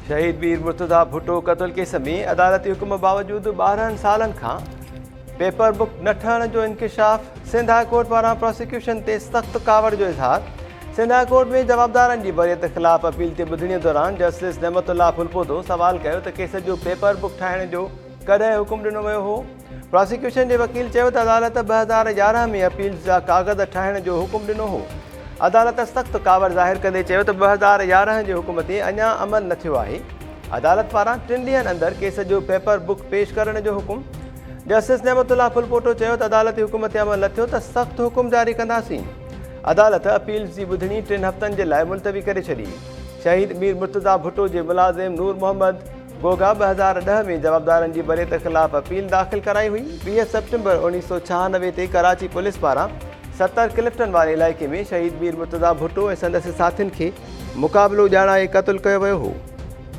شهيد مير مرتضيٰ ڀٽو قتل ڪيس ۾ عدالتي حڪم باوجود 12 سالن کان پيپر بڪ نه ٺهڻ جو انڪشاف، سنڌ هاء ڪورٽ پاران پراسيڪيوشن تي سخت ڪاوڙ جو اظهار، سنڌ هاء ڪورٽ ۾ جوابدارن جي بريت خلاف اپيل تي ٻڌڻي دوران جسٽس نعمت الله ڦلپوٽو سوال ڪيو ته ڪيس جو پيپر بڪ ٺاهڻ جو ڪڏهن حڪم ڏنو ويو هو؟ پراسيڪيوشن جي وڪيل چيو ته عدالت 2011 ۾ اپيلز جا ڪاغذ ٺاهڻ جو حڪم ڏنو هو. عدالت سخت ڪاوڙ ظاهر ڪندي چيو ته 2011 جي حڪم تي اڃا عمل نه ٿيو آهي. عدالت پاران ٽن ڏينهن اندر ڪيس جو پيپر بڪ پيش ڪرڻ جو حڪم. جسٽس نعمت الله ڦلپوٽو چيو ته عدالتي حڪم تي عمل نه ٿيو ته سخت حڪم جاري ڪنداسين. عدالت اپيلز جي ٻڌڻي ٽن هفتن جي لاء ملتوي ڪري ڇڏي. شهيد مير مرتضيٰ ڀٽو جي ملازم نور محمد گوگا 2010 ۾ جوابدارن جي بريت خلاف اپيل داخل ڪرائي هئي. 20 سيپٽمبر 1996 تي ڪراچي پوليس پاران 70 ڪلفٽن واري علائقي ۾ شهيد مير مرتضيٰ ڀٽو ۽ سندس ساٿين کي مقابلو ڄاڻائي قتل ڪيو ويو هو.